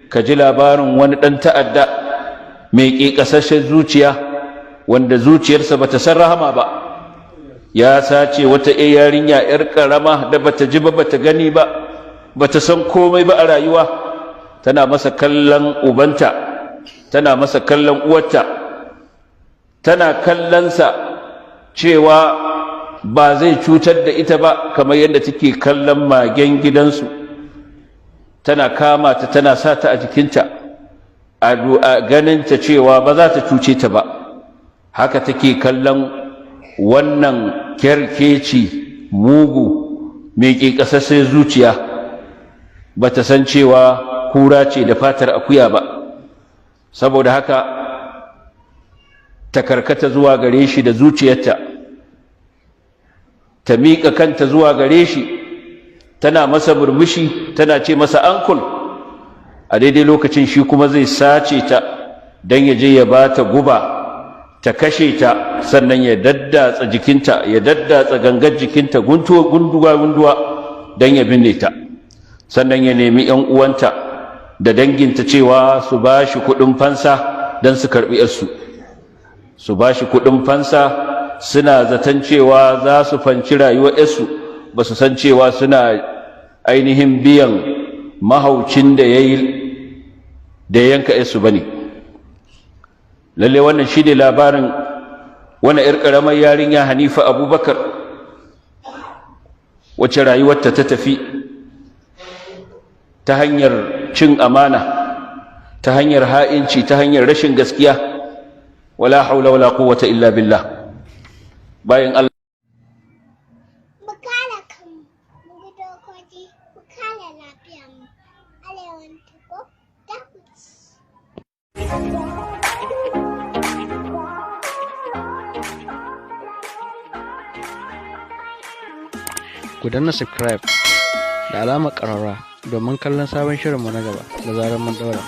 Ka ji labarin wani ɗan ta'adda mai ƙeƙasashen zuciya, wanda zuciyarsa bata san rahama ba, ya sace wata yarinya 'yar ƙarama da bata ji ba, bata gani ba, bata san komai ba a rayuwa. Tana masa kallon ubanta, tana masa kallon uwarta, tana kallonsa cewa ba zai cutar da ita ba, kamar yadda take kallon magen gidansu. Tana kama ta, tana sa ta a jikinta, a ganinta cewa ba za ta cuce ta ba. Haka take kallon wannan kyarkeci mugu mai ƙeƙasassen zuciya. Ba ta san cewa kura ce da fatar akuya ba. Saboda haka ta karkata zuwa gare shi da zuciyarta, ta miƙa kanta zuwa gare shi, tana masa murmushi, tana ce masa "uncle". A daidai lokacin shi kuma zai sace ta don ya je ya ba ta guba ta kashe ta, sannan ya daddatsa jikinta, ya daddatsa gangar jikinta guntuwa gunduwa gunduwa don ya binne ta. Sannan ya nemi 'yan uwanta da danginta cewa su ba shi kuɗin fansa don su karɓi 'yarsu. Su ba shi kuɗin fansa, suna zaton cewa za su fanci rayuwar 'yarsu. Ba su san cewa suna ainihin biyan mahaucin da ya yi da yanka 'yarsu ba ne. Lalle wannan shi ne labarin wani 'yar ƙaramar yarinya, Hanifa Abubakar, wacce rayuwarta ta tafi ta hanyar cin amana, ta hanyar ha'inci, ta hanyar rashin gaskiya. Wala haula wala quwwata illa billah. Bayan Allah. Mu kare kanmu, mu bi dokoki, mu kare lafiyarmu. Arewan Tuko da ku ci. Ku danna subscribe da alamar ƙararrawa domin kallon sabon shirinmu na gaba da zarar mun ɗaura.